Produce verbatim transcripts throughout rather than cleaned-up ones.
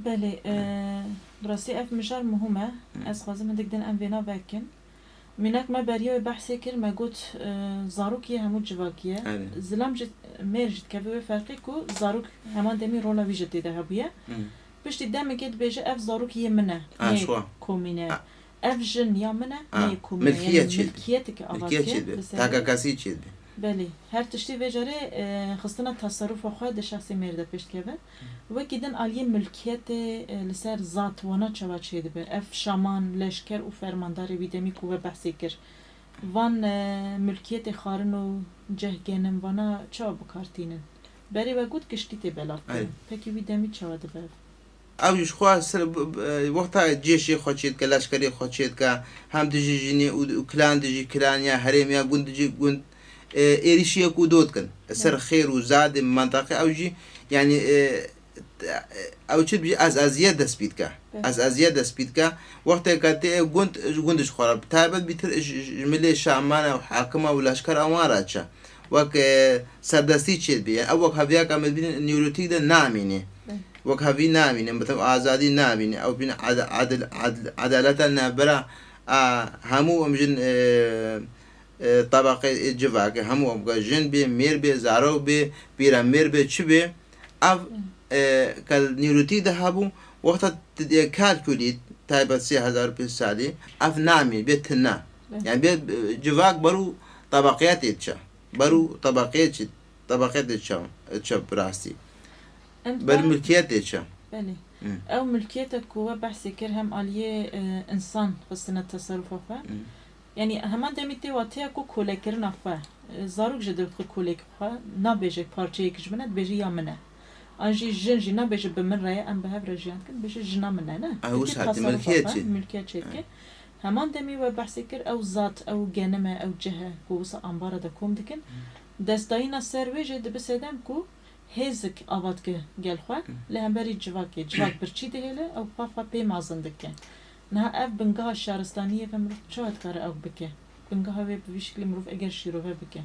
Belê, e, bi rastî ev mijar muhim e. Hı. Ez xwazim hindik din em vêna vekin. Mînak me beriya wê behsê kir, me got, e, zarok yê hemû civakî ye. Evet. Zilam jî, mêr jî dikeve wê ferqê ku zarok heman demî rola wî jî tê de hebûye. Hı. Piştî demekê dibêje, ev zarok yê min e, Ha, nê şwa. komîne. Ha. Ev jin ya min e, Ha, nê komîne. Milkiyet Yani çê dibe. Milkiyeteke ava Milkiyet dike çê dibe. Li ser Takakasî çê dibe. Belê. Her tiştî vê carê, e, xistina teserufa xwe di şexsê mêr de pêş dikeve. Wekî din aliyê milkiyetê, e, li ser zat wana çawa çêdibe? Ev şaman, leşker û fermandarê wî demî ku we behsê kir. Van, e, milkiyetê xwarin û ceh genim vana çawa bi kar tînin? Berê we got giştî tê belav kirin. Aynen. Pekî wî demî çawa dibe ev? Ew ji xwe ser b-, b-, wexta cêşê xwe çêdike, leşkerê xwe çêdike, hem dijî jinê û, û kilan dijî kilan ya herêm ya gund dijî gund, e, êrîşiyek û do dikin. Ser Evet. xêr û zadê mintaqê ew jî, yani, e, ew çi dibêjî, ez eziyet dest pî dike. Evet. Ez eziyet dest pî dike. Wextê ke tê gund, gund ji xwe re. Taybet bîtir ji, ji, ji milê şamana û hakima û leşkera wan re çe. Wek, e, serdestî çêdibî. Yani ew wek heviyaka me dibînin Neolîtîk de namîne. Evet. Wek hevî namîne. Mesela azadî namîne. Ew bîn ad-, adil, adil, adaleta navbera, a, hemû em jin, e, e, tabaqê, e, civakê, hemû em jin bê, mêr bê, zarok bê, pîremêr bê, çi bê. Ev, e, ke li Neolîtîk de hebû, wexta tu dê kalkulît, taybet sê hezar û pênc salî, ev namî bê tune. Evet. Yani bê, e, civak ber û tabaqiyetê diçe. Ber û tabaqiyê çi, tabaqiyetê çe, çe bi rastî. Em Ber dibin milkiyetê çe. Belê. Hı. Ew milkiyete ku we behsê kir hem aliyê, e, insan xistine teserufa xwe. Hı. Yani heman demî tê wateya ku kolekirina xwe. E, zarok jî dibixwe kolek xwe, nabêje parçeyek ji min e, dibêje ya min e. An jî jin jî nabêje bi min re ye, em bi hev re jiyan dikin, dibêje jina min e, ne? Ew Dikî wisa tê, teserufa milkiyet xwe, çê. Milkiyet çêdike. Hı. Heman demî we behsê kir, ew zat, ew genim e, ew cih e, ku wisa ambara de kom dikin. Hı. Destdayîna ser wê jî dibe sedem ku hêzik ava dike gel xwe, Hı. li hemberî civakê, civak birçî dihêle, ew xwe xwe pê mezin dike. Niha ev bingeha şaristaniyê ve mirov çawa dikare ew bike? Bingeha wê bi vî şiklî mirov eger şîrove bike.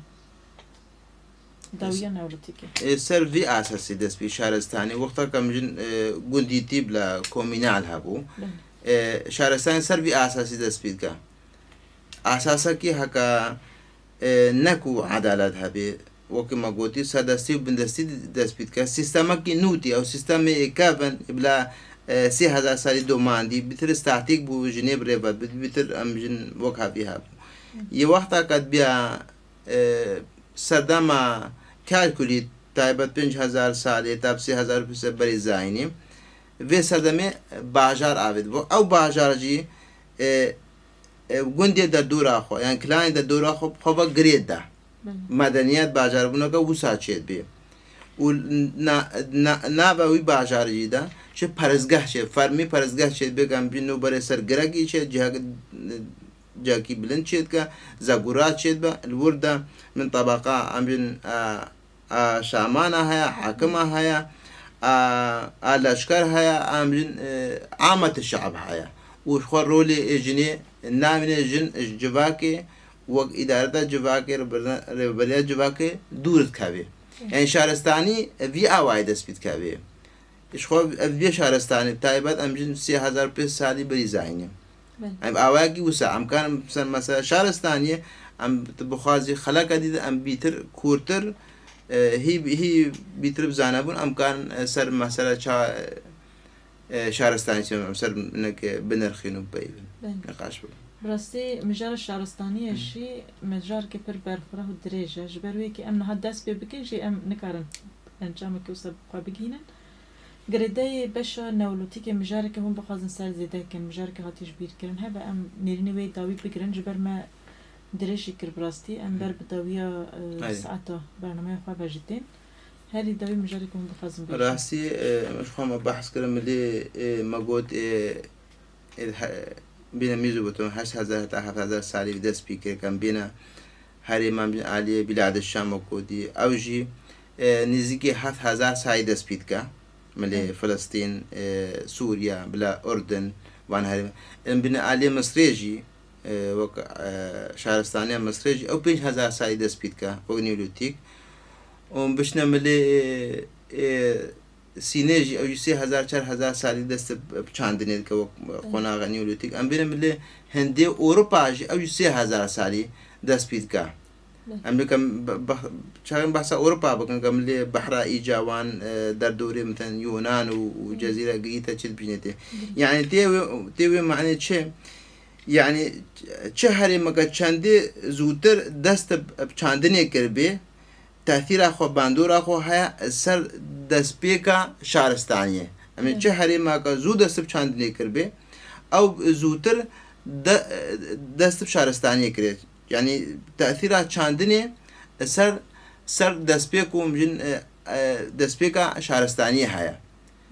Dawiya neolîtîkê. Ê, ser vî esasî dest pê şaristanî, wexta ke em jin, e, gundîtî bila komînal hebû. Belê. E, şaristanî ser vî esasî dest pê dike. Esasekî heke, e, ne ku edalet hebê, wekî me gotî, serdestî û bindestî dest pê dike. Sîstemekî nû tê, ew sîstemê kevin, bila, e, sê hezar salî domandî, bîtir statîk bû, jinê bi rê ve bi-, bîtir em jin wek hevî hebû. Yê wexta ke dibiya, e, serdema kalkulî taybet pênc hezar salê, ta bi sê hezar pênc sed berî zayînî, vê serdemê bajar avêt bû. Ew bajar jî, e, e, gundê de dora xwe, yan kilanê de dora xwe, bi xwe ve girê de. Belê. Medeniyet bajarbûneke wisa çêdibê. Û na-, na-, nava wî bajarî jî de çi perestgeh çê, fermî perestgeh çêdibê, em bî nû berê ser girekî çê, cihek-, cihekî bilind çêdike, zegûra çêdibe, li wir de min tebeqa, em bîn, e, a şamana heye, hakima heye, a, a leşker heye, em jin, e, amete şe'b heye. Û ji xwe rolê ê jinê namîne, jin ji civakê, wek îdareta civakê, rêveberiya civakê dûr dikevê. Yani şaristanî vî awayî dest pê dikevê. Ji xwe ev vê şaristanî taybet em jin sê hezar pênc salî berî zayînê. Belê. Em awayekî wisa, em karin ser mesela şaristaniyê, em tu bixwazî xeleka dî de em bîtir, kûrtir, e, hî, hî bîtir bi zanebûn, em karin, e, ser mesela ça, e, şaristanî çi em ser hinek binirxîn û bipeyivin. Belê. Niqaş bibin. Bi rastî mijara şaristaniyê Hı. jî mijareke pir berfireh û dirêj e. Ji ber wê yekê em niha dest pê bikin jî em nikarin encameke wisa bi xwe bigihînin. Girêdayî beşa neolîtîkê mijareke hûn bixwazin ser zêde bikin, mijareke hatiye ji bîr kirin hebe, em nêrînê wê dawî bigirin, ji ber me dirêj jî kir bi rastî, em ber bi dawiya, e, Aynen. saeta bernameya xwe ve jî tên. Herî dawî mijareke hûn bixwazin bêjin. Rastî, e, em ji xwe me behs kirin, milê, e, me got, e, e, he-, bîne Mîzopotamya heşt hezar heta heft hezar salî dest pê kir, em bîne herêma aliyê Bîlad Şam û Kurdî. Ew jî, e, nêzîkî heft hezar salî dest pê dike. Milê Evet. Filistîn, e, Sûriye, bila Urdun, van herêma. Em bîne aliyê Misrê jî, e, wek, e, şaristaniya Misrê jî, ew pênc hezar salî dest pê dike, wek Neolîtîk. Û bişne milê, e, e, Sînê jî ew jî sê hezar çar hezar salî dest bi çandinê dike wek qonaxa Neolîtîk. Em bêne milê Hindê, Ewropa jî ew jî sê hezar salî dest pê dike. Belê. Em bikin be-, be-, çaxên behsa Ewropa bikin, ke milê behra Îca wan, e, derdorê miten Yunan û, û Hı. cezîre girî te çi dibînê tê. Hı. Yani tê wê, tê wê manê çi? Yani çi herêmeke çendê zûtir dest bi, bi çandinê kiribê, tesîra xwe, bandora xwe heye ser destpêka şaristaniyê. Em ê Evet. çi herêmeke zû dest bi çandinê kiribê, ew zûtir de, dest bi şaristaniyê kirê. Yani tesîra çandinê ser, ser destpêk û em jin, e, e, destpêka şaristaniyê heye.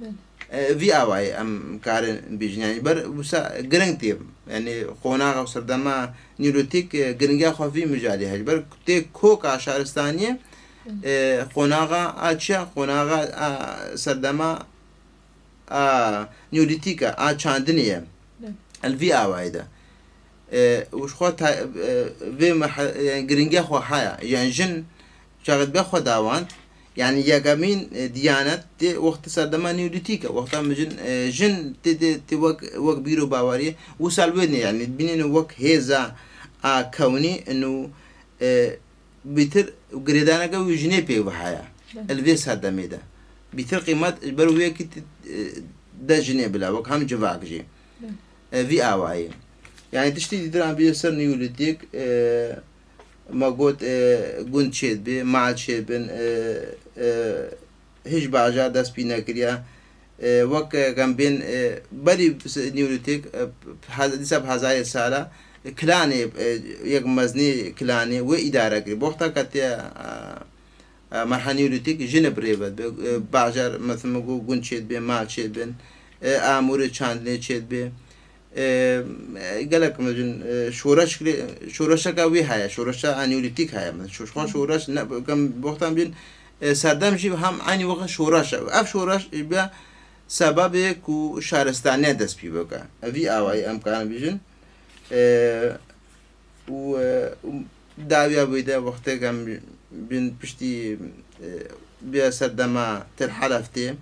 Belê. E, vî awayî em karin bêjin. Yani ber wisa giring tê. Yani qonaxa û serdema Neolîtîk, e, giringiya xwe vî mijarê heye. Ber tê koka şaristaniyê, Belê. e, qonaxa a çiya, qonaxa a serdema a Neolîtîk e, a çandinê ye. Belê. El vî awayî de. E, û ji xwe ta-, e, vê mehe-, yani giringiya xwe heye. Yani jin çaxê dibe xwe dawand. Yani yekemîn, e, diyanet tê wextê serdema Neolîtîk e. Wexta min jin, e, jin tê, tê, tê wek, wek bîr û baweriyê wisa li wê ne. Yani bînîne wek hêza a kewnî û, e, bîtir û girêdaneke wî jinê pê ve heye. Belê. Li vê serdemê de. Bîtir qîmet ji ber wê yekî ti-, e, de jinê bila, wek hem civak jî. Belê. E, vî awayî. Yani tiştî dîtir em bîne ser Neolîtîk, e, me got, e, gund çêdibê, mal çêdibin, e, e, hîç bajar dest pê nekiriye. E, wek, e, em bên, e, berî Neolîtîk, e, hez-, dîsa bi hezarê sala, e, kilanê, e, yek meznî kilanê wê îdare kirî. Bi wexta ke tê, e, e, merha Neolîtîk jin bi rê ve dibe, e, bajar, mesela, got, gund çêdibê, mal çêdibin, e, amûrê çandinê çêdibê. E, e, gelek mezin, e, şoreş kirê, şoreşeka wî heye, şoreşa Neolîtîk heye. Mesela, şo-, şo-, şoreş ne, em wextan bîn, e, serdem jî hem eynî wext şoreş e. Ev şoreş, e, be sebebê ku şaristaniye dest pê bike. Vî awayî em karin bêjin. E, û, e, û dawiya wê de wextê em bîn piştî, e, bîya serdema Til Helef tê.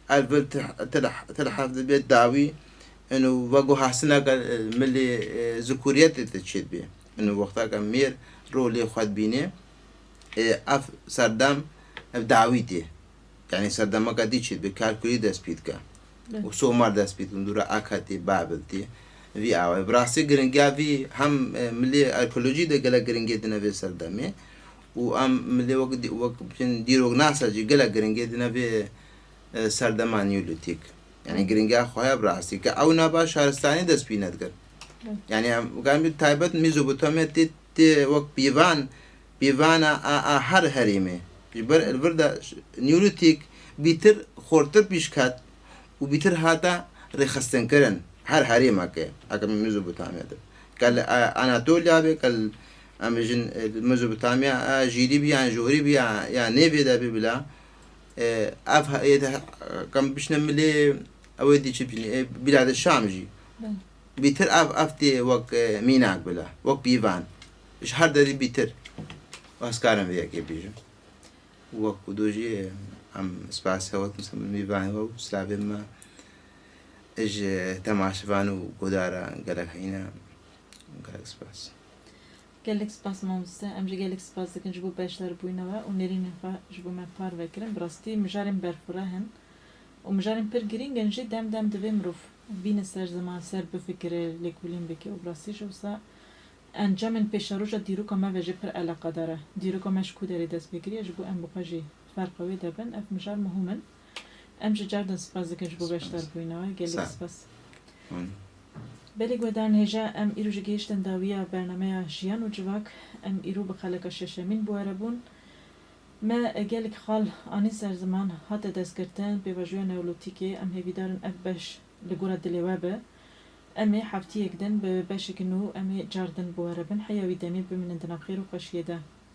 Elvil Til, Til, Til Helef dibe dawî, eno veguhastineke, e, milê, e, zikuriyetê te çêdibê. Eno wexta ke mêr rolê xwe dibîne, e, ev serdem, ev dawî tê. Yani serdemeka dî çêdibê, Kalkûlî dest pê dike. Belê. Û Somar dest pê dikin, dûra Akatê, Babiltê. Vî awayî. Bi rastî giringiya vî hem, e, milê arkeolojî de gelek giringiyê dine vê serdemê. Û em milê wek dî-, wek bêjin dîroknasa jî gelek giringiyê dine vê, e, serdema Neolîtîk. Yani giringiya xwe heye bi rastî. Ke ew nava şaristanî dest pê nedikir. Belê. Yani em, em bir taybet Mezopotamya tê, tê wek pîvan, pîvana a, a her herêmê. Ji ber li vir de ş-, Neolîtîk bîtir xortir pêş ket û bîtir hate rêxistinkirin. Her herêmeke, heke Mezopotamya de. Ke li, e, Anatolya be, ke li, em bêjin, e, Mezopotamya, e, jîrî bî, yan jorî bî, ya, ya nêvê de bî bila. E, ev he-, ê de, e, kem bişne milê, ew ê dî çi bînî, e, Biladê Şam jî. Belê. Bîtir ev, ev tê wek, e, mînak bila, wek pîvan. Ji her derî bîtir. Ez karim vê yekê bêjim. Wek ku do jî, e, em spas hewt mîvanê we û silavên me ji temaşevan û guhdara gelek heyne. Gelek spas. Gelek spas mamoste. Em jî gelek spas dikin ji bo beşdarbûyîna we û nêrînên xwe ji bo me parve kirin. Bi rastî mijarên berfireh in. Û mijarên pir girîng in jî dem dem divê mirov bîne ser ziman, ser bifikire, lêkolîn bike û bi rastî jî wisa encamên pêşeroja dîroka me ve jî pir eleqedar e. Dîroka me ji ku derê dest pê kiriye, ji bo em bi xwe jî ferqa wê de bin, ev mijar muhim in. Em ji car din spas dikin ji bo Spas. beşdarbûyîna we. Gelek Sağ ol. spas. Hûn. Belê guhdarên hêja, em îro jî gihiştin dawiya bernameya Jiyan û Civak. Em îro bi xeleka şeşemîn bi we re bûn. Me gelek xal anîn ser ziman, hate destgirtin, pêvajoya Neolîtîkê, em hêvîdar in ev beş li gora dilê we be. Em ê heftiyek din bi beşek nû, em ê car din bi we re bin. Heya wî demê bimînin di nav xêr û xweşiyê de.